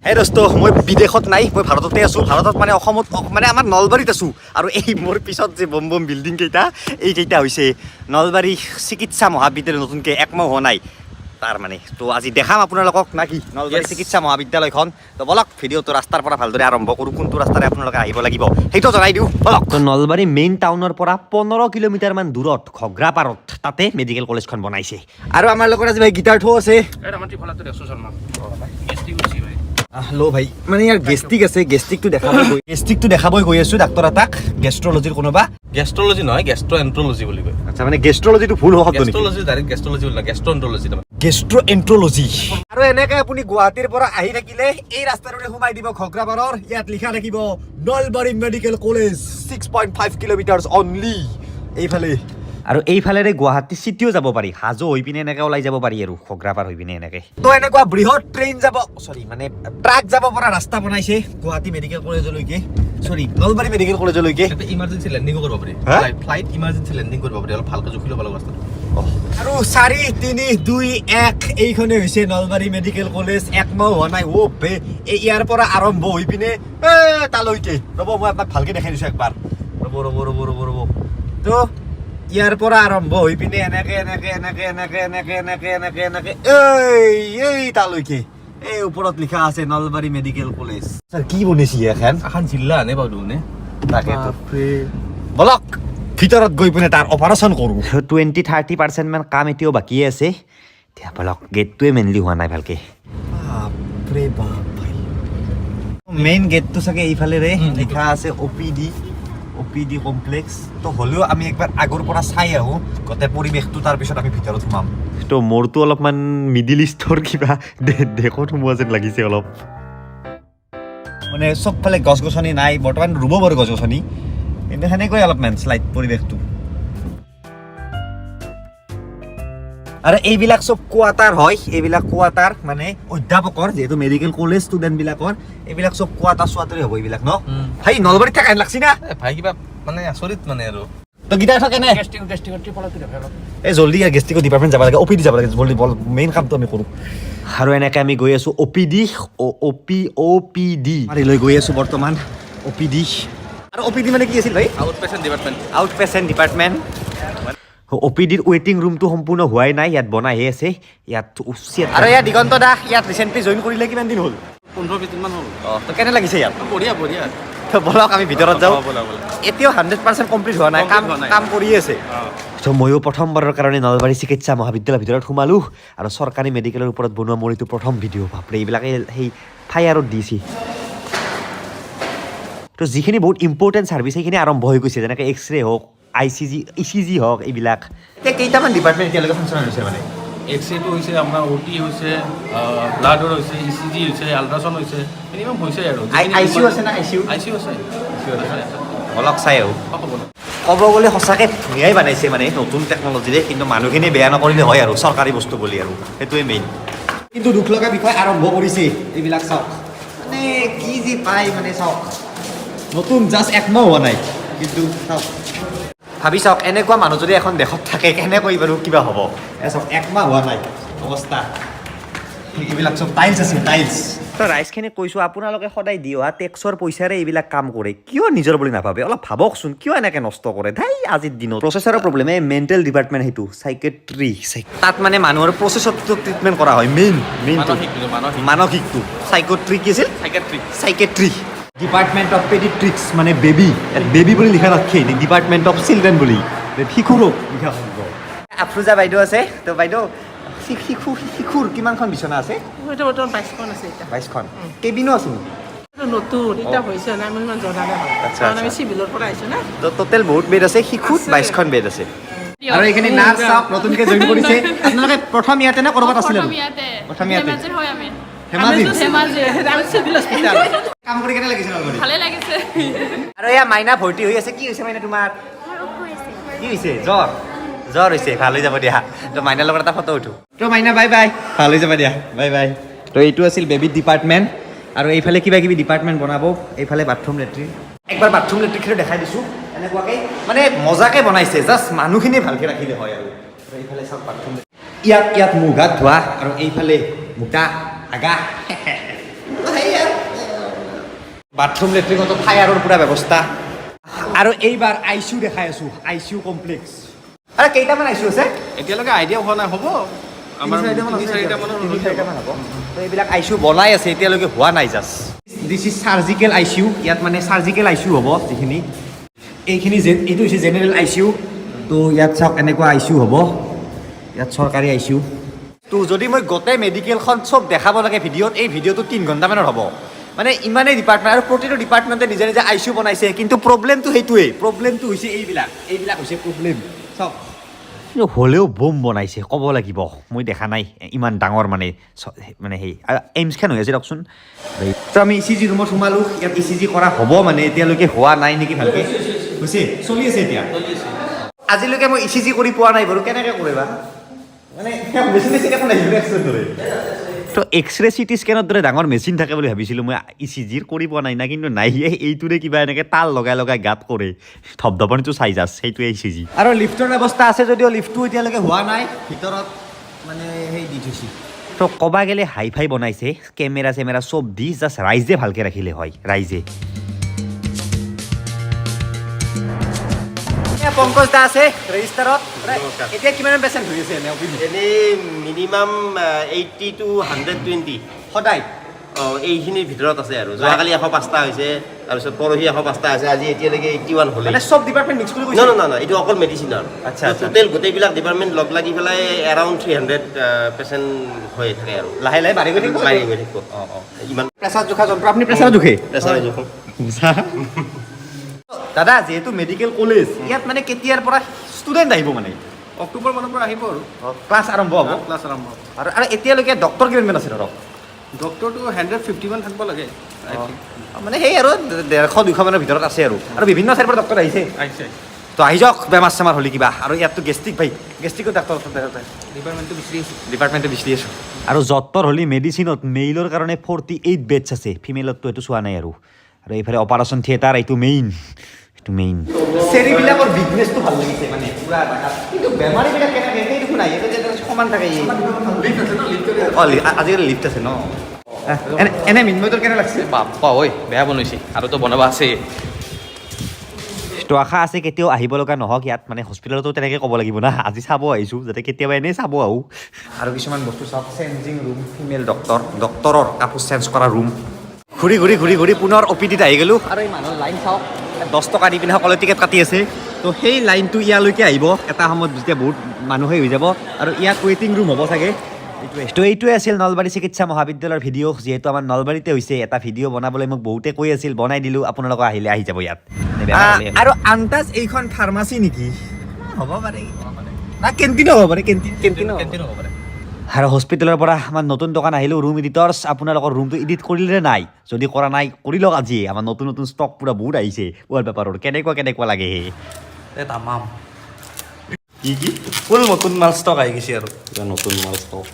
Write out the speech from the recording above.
হে দোস্ত, মই বিদেশত নাই, মই ভাৰততে আছোঁ। ভাৰতত মানে অসমত, মানে আমাৰ নলবাৰীত আছোঁ। আৰু এই মোৰ পিছত যে বম বম বিল্ডিং কেইটা, এইকেইটা হৈছে নলবাৰী চিকিৎসা মহাবিদ্যালয়। নতুনকৈ একমাহ হোৱা নাই তাৰ মানে। তো আজি দেখাম আপোনালোকক না কি নলবাৰী চিকিৎসা মহাবিদ্যালয়খন। তো বলক, ভিডিঅ'টো ৰাস্তাৰ পৰা ভালদৰে আৰম্ভ কৰোঁ। কোনটো ৰাস্তাৰে আপোনালোকে আহিব লাগিব সেইটো জনাই দিওঁ, বলক। তো নলবাৰী মেইন টাউনৰ পৰা 15 কিলোমিটাৰমান দূৰত ঘগ্ৰাপাৰত তাতে মেডিকেল কলেজখন বনাইছে। আৰু আমাৰ লগত আজি ভাই গীটাৰ থো আছে। আমাৰ ত্ৰিফলাটো দেখছো শৰ্মা, গেষ্টিক হৈছে ভাই। ল' ভাই, মানে ইয়াৰ গেষ্টিক আছে, গেষ্টিকটো দেখাবই গৈ আছো ডাক্তৰ এটাক, গেষ্ট্ৰলজিৰ কোনোবা। গেষ্ট্ৰলজি নহয়, গেষ্ট্ৰ এন্ট্ৰলজি বুলি কয়। আচ্ছা, মানে গেষ্ট্ৰলজিটো ভুল শব্দ নেকি? গেষ্ট্ৰলজি, ডাইৰেক্ট গেষ্ট্ৰলজি বুলি নহয়, গেষ্ট্ৰ এন্ট্ৰলজি তাৰমানে। গেষ্ট্ৰ এন্ট্ৰলজি। আৰু এনেকে আপুনি গুৱাহাটীৰ পৰা আহি থাকিলে এই ৰাস্তাটোৰে সোমাই দিব ঘগ্ৰাপাৰৰ, ইয়াত লিখা থাকিব Nalbari medical college, 6.5 kilometres only এইফালে। আৰু এইফালেৰে গুৱাহাটী চিটিও যাব পাৰি, হাজো হৈ পিনে এনেকে ওলাই যাব পাৰি আৰু ঘগ্ৰাপাৰ হৈ পিনে এনেকে। তো এনেকুৱা বৃহৎ ট্ৰেইন যাব, চৰি, মানে ট্ৰাক যাব পৰা ৰাস্তা বনাইছে গুৱাহাটী মেডিকেল কলেজলৈকে, চৰি, নলবাৰী মেডিকেল কলেজলৈকে। ইয়াতে ইমাৰ্জেঞ্চি লেণ্ডিঙো কৰিব পাৰি। হা? ফ্লাইট ইমাৰ্জেঞ্চি লেণ্ডিং কৰিব পাৰি, অলপ ভালকে জুখি ল'ব লাগিব ৰাস্তাটো। আৰু 4, 3, 2, 1, এইখনে হৈছে নলবাৰী মেডিকেল কলেজ। একমাহ হোৱা নাই। অ' বে, এই ইয়াৰ পৰা আৰম্ভ হৈ পিনে এ তালৈকে। ৰ'ব, মই আপোনাক ভালকে দেখাই দিছোঁ একবাৰ। ৰ'ব ৰ'ব ৰ'ব ৰ'ব ৰ'ব। তো ইয়াৰ পৰা আৰম্ভ হৈ পিনে এনেকে এনেকে এনেকে এনেকে এনেকে এনেকে এনেকে এনেকে এই তালৈকে, এই ওপৰত লিখা আছে নলবাৰী মেডিকেল কলেজ। ছাৰ, কি বনাইছে এখন? এখন জিলা আনে বাৰু নে। তাকেতো, বলক, ভিতৰত গৈ পিনে তাৰ অপাৰেশ্যন কৰোঁ। 20-30% মান কাম এতিয়াও বাকী আছে। এতিয়া বলক, গেটটোৱে মেইনলি হোৱা নাই ভালকে। বাপৰে বাপ ভাই, মেইন গেটটো চাগে এইফালেৰে, লিখা আছে অ' পি ডি, অ' পি ডি কমপ্লেক্স। তো হ'লেও আমি একবাৰ আগৰ পৰা চাই আহোঁ গোটেই পৰিৱেশটো, তাৰপিছত আমি ভিতৰত সোমাম। তো মোৰতো অলপমান মিডিল ইষ্টৰ কিবা দেশত সোমোৱা যেন লাগিছে অলপ। মানে চবফালে গছ গছনি নাই, বৰ্তমান ৰুব বাৰু গছ গছনি, কিন্তু সেনেকৈ অলপমান শ্লাইড পৰিৱেশটো। আৰু এইবিলাক চব কোৱাৰ্টাৰ হয়। এইবিলাক কোৱাৰ্টাৰ মানে অধ্যাপকৰ, যিহেতু মেডিকেল কলেজ, ষ্টুডেণ্টবিলাকৰ এইবিলাক চব কোৱাৰ্টাৰ চোৱাৰ্টাৰে হ'ব এইবিলাক ন। ভাই, নলবাৰীত থাকা হেন লাগছি না? এ ভাই, কিবা মানে আচৰিত মানে আৰু। তো গীতাৰ থাকে নে? গেষ্ট্ৰিকৰ ত্ৰিফলাটো দেখে অলপ। এই জল্দি গেষ্ট্ৰিকৰ ডিপাৰ্টমেণ্ট যাব লাগে, অ' পি ডি যাব লাগে, জল্দি বল, মেইন কামটো আমি কৰোঁ। আৰু এনেকৈ আমি গৈ আছোঁ অ' পি ডি, অ' পি ডি লৈ গৈ আছোঁ বৰ্তমান অ' পি ডি। আৰু অ' পি ডি মানে কি আছিল ভাই? Out patient department. Out patient department. অ' পি ডিৰ ৱেইটিং ৰুমটো সম্পূৰ্ণ হোৱাই নাই, ইয়াত বনাইহে আছে ইয়াত। আৰু ইয়াত দিগন্ত দাস ইয়াত ৰিচেণ্টলি জইন কৰিলে, কিমান দিন হ'ল? 15-20 দিনমান হ'ল। অঁ, তো কেনে লাগিছে ইয়াত? বঢ়িয়া বঢ়িয়া। তো বলক, আমি ভিতৰত যাওঁ। অ, ব'লা ব'লা। এতিয়াও 100% কমপ্লিট হোৱা নাই কাম। Complete হোৱা নাই। কাম কৰি আছে। ত' ময়ো প্ৰথমবাৰৰ কাৰণে নলবাৰী চিকিৎসা মহাবিদ্যালয়ৰ ভিতৰত সোমালোঁ আৰু চৰকাৰী মেডিকেলৰ ওপৰত বনোৱা মোৰ এইটো প্ৰথম ভিডিঅ'। বাপৰে, এইবিলাকে সেই ফায়াৰত দিছে। তো যিখিনি বহুত ইম্পৰ্টেণ্ট ছাৰ্ভিচ, সেইখিনি আৰম্ভ হৈ গৈছে, যেনেকৈ এক্স ৰে হওক, I C G, E C G হওক, এইবিলাক। এতিয়া কেইটামান ডিপাৰ্টমেণ্ট এতিয়ালৈকে ফাংচনেল হৈছে মানে? এক্স ৰেটো হৈছে আপোনাৰ, অ' টি হৈছে, ব্লাডৰ হৈছে, ই চি জি হৈছে, আল্ট্ৰাচাউণ্ড হৈছে, মিনিমাম হৈছে আৰু। I C U আছে না, I C U? I C U আছে। অলপ চাই আহোঁ। অ, হ'ব। ক'ব গ'লে সঁচাকৈ ধুনীয়াই বনাইছে মানে নতুন টেকন'লজিৰে, কিন্তু মানুহখিনি বেয়া নকৰিলে হয় আৰু, চৰকাৰী বস্তু বুলি আৰু সেইটোৱে মেইন। কিন্তু দুখ লগা বিষয়, আৰম্ভ কৰিছে, এইবিলাক চাওক, মানে কি যি পায় মানে চাওক, নতুন জাষ্ট একমাহ হোৱা নাই, কিন্তু চাওক, ভাবি চাওক, এনেকুৱা মানুহ যদি এখন দেশত থাকে কেনেকৈ বাৰু কিবা হ'ব? এ চাওক, একমাহ হোৱা নাই অৱস্থা। এইবিলাক চব টাইলছ আছে, টাইলছ। তো ৰাইজখিনিক কৈছোঁ, আপোনালোকে সদায় দি অহা টেক্সৰ পইচাৰে এইবিলাক কাম কৰে, কিয় নিজৰ বুলি নাভাবে? অলপ ভাবকচোন, কিয় এনেকৈ নষ্ট কৰে? ধাই, আজিৰ দিনত প্ৰচেছৰৰ প্ৰব্লেম। এই মেণ্টেল ডিপাৰ্টমেণ্ট, সেইটো চাইকেট্ৰি, তাত মানে মানুহৰ প্ৰচেছৰটো ট্ৰিটমেণ্ট কৰা হয়, মেইন মেইনটো। মানসিক, মানসিক। মানসিকটো চাইকট্ৰি কি আছিল? চাইকেট্ৰি। চাইকেট্ৰি। ডিপাৰ্টমেণ্ট অফ পেডিট্ৰিক্স মানে বেবী, ইয়াত বেবী বুলি লিখা নাথাকে, ডিপাৰ্টমেণ্ট অফ চিলড্ৰেন বুলি, শিশু ৰোগ লিখা থাকিব। আফ্ৰোজা বাইদেউ আছে। তো বাইদেউ, শিশুৰ কিমানখন বিচনা আছে? এইটো বৰ্তমান 22খন আছে এতিয়া। 22খন। কেবিনো আছে নেকি? এইটো নতুন এতিয়া হৈছে নাই, মই ইমান জনা নাই। কাৰণ আমি চিভিলৰ পৰা আহিছোঁ না। তো টোটেল বহুত বেড আছে শিশুত? আছে। 22খন বেড আছে। আৰু এইখিনি নাৰ্ছ চাওক, নতুনকৈ জইন কৰিছে। আপোনালোকে প্ৰথম ইয়াতে নে ক'ৰবাত আছিলে? প্ৰথম ইয়াতে। প্ৰথম ইয়াতে। ধেমাজিৰ হয় আমি। ধেমাজি। ধেমাজি। আমি চিভিল হস্পিটেল। কাম কৰি কেনে লাগিছে নলবাৰীত? ভালে লাগিছে। আৰু এয়া মাইনা ভৰ্তি হৈ আছে। কি হৈছে মাইনা তোমাৰ? কি হৈছে? জ্বৰ, জ্বৰ হৈছে, ভাল হৈ যাব দিয়া। তো মাইনাৰ লগত এটা ফটো উঠো। তো মাইনা, বাই বাই, ভাল হৈ যাব দিয়া, বাই বাই। তো এইটো আছিল বেবী ডিপাৰ্টমেণ্ট। আৰু এইফালে কিবা কিবি ডিপাৰ্টমেণ্ট বনাব। এইফালে বাথৰুম লেট্ৰিন, একবাৰ বাথৰুম লেট্ৰিনখিনি দেখাই দিছোঁ। এনেকুৱাকৈ মানে মজাকে বনাইছে, জাষ্ট মানুহখিনি ভালকৈ ৰাখিলে হয় আৰু। আৰু এইফালে চাওক বাথৰুম, ইয়াত ইয়াত মুখ হাত ধোৱা আৰু এইফালে মুতা আগা। তো সেই আৰু। বাথৰুম লেট্ৰিনতো ফায়াৰৰ পূৰা ব্যৱস্থা। আৰু এইবাৰ ICU দেখাই আছোঁ, ICU complex. আৰে কেইটামান ICU আছে? এতিয়ালৈকে আইডিয়া হোৱা নাই, হ'ব আমাৰ তিনি চাৰিটামানৰ। তিনি চাৰিটামান হ'ব। তো এইবিলাক ICU বনাই আছে, এতিয়ালৈকে হোৱা নাই just. This is surgical ICU. ইয়াত মানে চাৰ্জিকেল ICU হ'ব যিখিনি এইখিনি। এইটো হৈছে জেনেৰেল ICU। তো ইয়াত চাওক, এনেকুৱা ICU হ'ব ইয়াত, চৰকাৰী ICU। তো যদি মই গোটেই মেডিকেলখন চব দেখাব লাগে ভিডিঅ'ত, এই ভিডিঅ'টো 3 ঘণ্টামানৰ হ'ব। মানে ইমানেই ডিপাৰ্টমেণ্ট আৰু প্ৰতিটো ডিপাৰ্টমেণ্টে নিজে নিজে ICU বনাইছে। কিন্তু প্ৰব্লেমটো সেইটোৱেই, প্ৰব্লেমটো হৈছে এইবিলাক, এইবিলাক হৈছে প্ৰব্লেম। চাওক, কিন্তু হ'লেও বোম বনাইছে ক'ব লাগিব। মই দেখা নাই ইমান ডাঙৰ মানে সেই আৰু এইমছখন হৈ আছে দিয়কচোন। তো আমি ECG ৰুমত সোমালোঁ। ইয়াত ECG কৰা হ'ব, মানে এতিয়ালৈকে হোৱা নাই নেকি ভালকৈ? হৈছে, চলি আছে এতিয়া। আজিলৈকে মই ECG কৰি পোৱা নাই বাৰু, কেনেকৈ কৰিবা? মানে মেচিন মেচিন একো নাই দৰে। তো এক্স-ৰে, চিটি স্কেনৰ দৰে ডাঙৰ মেচিন থাকে বুলি ভাবিছিলোঁ মই ECGৰ, কৰি পোৱা নাই না, কিন্তু নাই। এইটোৰে কিবা এনেকৈ তাল লগাই লগাই গাত কৰে, ধপধপনিটো চাই যাছ, সেইটোৱে ECG। আৰু লিফ্টৰ ব্যৱস্থা আছে যদিও লিফ্টটো এতিয়ালৈকে হোৱা নাই। ভিতৰত মানে সেই দি থৈছে। তো ক'বা গ'লে হাই ফাই বনাইছে, কেমেৰা চেমেৰা চব দি। জাষ্ট ৰাইজে ভালকৈ ৰাখিলে হয় ৰাইজে। পংকজ দা আছে ৰেজিষ্টাৰত। এতিয়া কিমান পেচেণ্ট হৈ আছে এনে OPD? এনেই মিনিমাম 80 টু 120। সদায়? অঁ, এইখিনিৰ ভিতৰত আছে। আৰু যোৱাকালি 105টা হৈছে, তাৰপিছত পৰহি 105টা আছে, আজি এতিয়ালৈকে 81 হ'লেই। মানে চব ডিপাৰ্টমেণ্ট মিক্স কৰি ন কৈছে? ন ন, এইটো অকল মেডিচিনৰ। আচ্ছা। টোটেল গোটেইবিলাক ডিপাৰ্টমেণ্ট লগ লাগি পেলাই এৰাউণ্ড 300 পেচেণ্ট হৈ থাকে আৰু। লাহে লাহে বাঢ়ি গৈ থাকিব। বাঢ়ি গৈ থাকিব। অঁ। ইমান। প্ৰেছাৰ জোখা যন্ত্ৰ। আপুনি প্ৰেছাৰ জোখে? প্ৰেছাৰ জোখো। দাদা, যিহেতু মেডিকেল কলেজ, ইয়াত মানে কেতিয়াৰ পৰা ষ্টুডেণ্ট আহিব মানে? অক্টোবৰ মানৰ পৰা আহিব আৰু। ক্লাছ আৰম্ভ হ'ব? ক্লাছ আৰম্ভ হ'ব। আৰু এতিয়ালৈকে ডক্টৰ কিমানমান আছে ধৰক? ডক্টৰটো 150মান থাকিব লাগে, I think। মানে সেই আৰু 150 200 মানৰ ভিতৰত আছে আৰু। আৰু বিভিন্ন ঠাইৰ পৰা ডক্টৰ আহিছে? আহিছে। তো আহি যাওক বেমাৰ চেমাৰ হ'লে কিবা। আৰু ইয়াততো গেষ্ট্ৰিক ভাই, গেষ্ট্ৰিকো ডাক্তৰ। ডিপাৰ্টমেণ্টটো বিচাৰি আছোঁ। ডিপাৰ্টমেণ্টে বিচাৰি আছোঁ। আৰু য'তৰ হ'লে মেডিচিনত মেইলৰ কাৰণে 48 বেডছ আছে, ফিমেলতটো এইটো চোৱা নাই আৰু। আৰু এইফালে অপাৰেশ্যন থিয়েটাৰ, এইটো মেইন, এইটো মেইন। চেৰীবিলাকৰ বিজনেছটো ভাল লাগিছে, মানে পুৰা জাগাত। কিন্তু বেমাৰীবিলাক কেনেকৈ সেই দেখোন নাই, এইটো যে সমান থাকে। অঁ, আজিকালি লিফ্ট আছে ন। এনে মিনময়টোৰ কেনে লাগছে? বাপ্পা ঐ, বেয়া বনাইছে, আৰু তো বনাব আছে। তো আশা আছে কেতিয়াও আহিব লগা নহওক ইয়াত। মানে হস্পিটেলতো তেনেকৈ ক'ব লাগিব না, আজি চাব আহিছোঁ যাতে কেতিয়াবা এনেই চাব আহোঁ। আৰু কিছুমান বস্তু চাওক, চেঞ্জিং ৰুম, ফিমেল ডক্টৰ, ডক্টৰৰ কাপোৰ চেঞ্জ কৰা ৰুম। ঘূৰি ঘূৰি ঘূৰি ঘূৰি পুনৰ OPDত আহি গ'লোঁ। আৰু এই মানুহৰ লাইন চাওক, 10 টকা দি পিনে সকলোৱে টিকেট কাটি আছে। তো সেই লাইনটো ইয়ালৈকে আহিব এটা সময়ত, যেতিয়া বহুত মানুহে হৈ যাব আৰু ইয়াত ৱেইটিং ৰুম হ'ব চাগে। তো এইটোৱে আছিল নলবাৰী চিকিৎসা মহাবিদ্যালয়ৰ ভিডিঅ'। যিহেতু আমাৰ নলবাৰীতে হৈছে, এটা ভিডিঅ' বনাবলৈ মোক বহুতে কৈ আছিল, বনাই দিলোঁ। আপোনালোকে আহিলে আহি যাব ইয়াত। আৰু আন্তাজ এইখন ফাৰ্মাচী নেকি হ'ব পাৰে না কেণ্টিনো হ'ব পাৰে, কেণ্টিন, কেণ্টিনো। কেণ্টিন হ'ব পাৰে। আৰু হস্পিটেলৰ পৰা আমাৰ নতুন দোকান আহিলোঁ, ৰুম এডিটৰ্ছ। আপোনালোকৰ ৰুমটো এডিট কৰিলে নাই? যদি কৰা নাই, কৰি লওক আজিয়ে। আমাৰ নতুন নতুন ষ্টক পূৰা বহুত আহিছে ৱালপেপাৰৰ। কেনেকুৱা কেনেকুৱা লাগে? এই তামাম। কি কি? ফুল নতুন মাল ষ্টক আহি গৈছে আৰু। নতুন মাল ষ্টক।